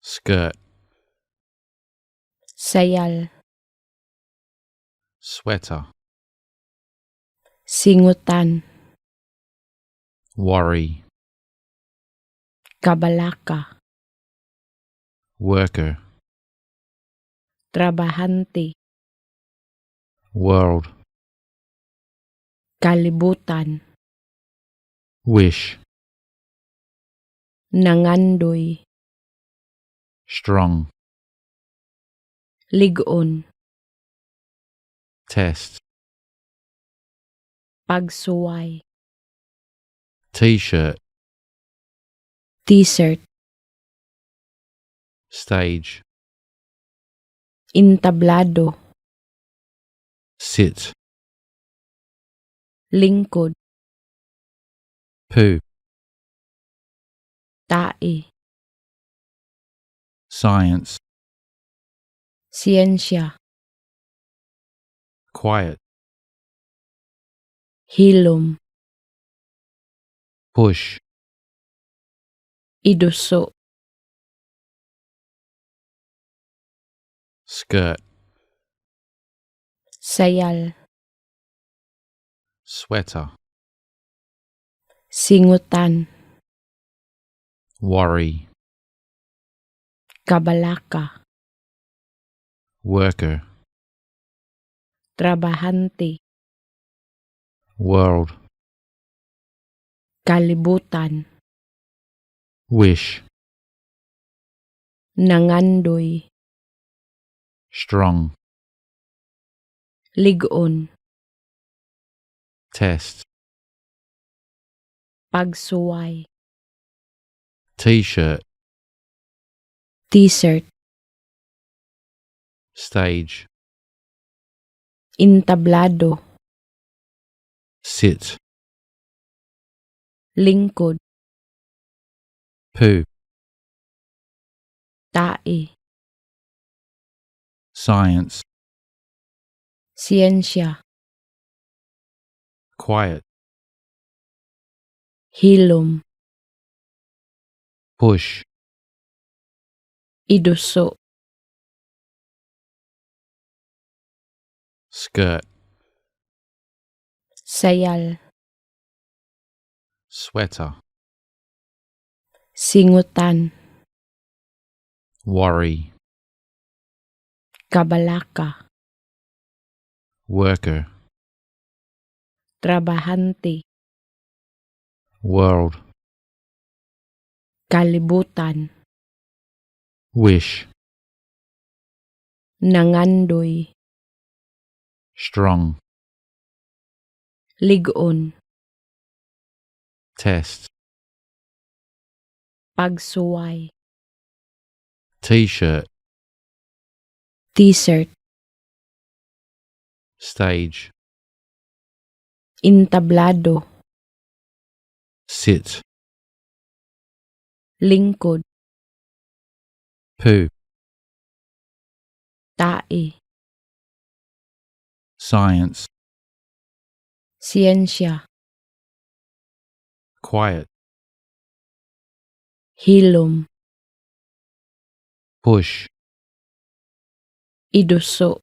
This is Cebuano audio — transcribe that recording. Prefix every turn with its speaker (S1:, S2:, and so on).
S1: Skirt.
S2: Sayal.
S1: Sweater.
S2: Singutan.
S1: Worry.
S2: Kabalaka.
S1: Worker.
S2: Trabahante.
S1: World.
S2: Kalibutan.
S1: Wish.
S2: Nangandoy.
S1: Strong.
S2: Lig-on.
S1: Test.
S2: Pagsuway.
S1: T-shirt.
S2: T-shirt.
S1: Stage.
S2: Entablado.
S1: Sit.
S2: Lingkod.
S1: Poo.
S2: Tae.
S1: Science.
S2: Siyensya.
S1: Quiet.
S2: Hilom.
S1: Push.
S2: Iduso.
S1: Skirt.
S2: Sayal.
S1: Sweater.
S2: Singutan.
S1: Worry.
S2: Kabalaka.
S1: Worker.
S2: Trabahante.
S1: World.
S2: Kalibutan.
S1: Wish.
S2: Nangandoy.
S1: Strong.
S2: Lig-on.
S1: Test.
S2: Pagsuway.
S1: T-shirt.
S2: T-shirt.
S1: Stage.
S2: Entablado.
S1: Sit.
S2: Lingkod.
S1: Poo.
S2: Tae.
S1: Science.
S2: Siyensya.
S1: Quiet.
S2: Hilom.
S1: Push.
S2: Iduso.
S1: Skirt.
S2: Sayal.
S1: Sweater.
S2: Singutan.
S1: Worry.
S2: Kabalaka.
S1: Worker.
S2: Trabahante.
S1: World.
S2: Kalibutan.
S1: Wish.
S2: Nangandoy.
S1: Strong.
S2: Lig-on.
S1: Test.
S2: Pagsuway.
S1: T-shirt.
S2: T-shirt.
S1: Stage.
S2: Entablado.
S1: Sit.
S2: Lingkod.
S1: Poo.
S2: Tae.
S1: Science.
S2: Siyensya.
S1: Quiet.
S2: Hilom.
S1: Push.
S2: Iduso.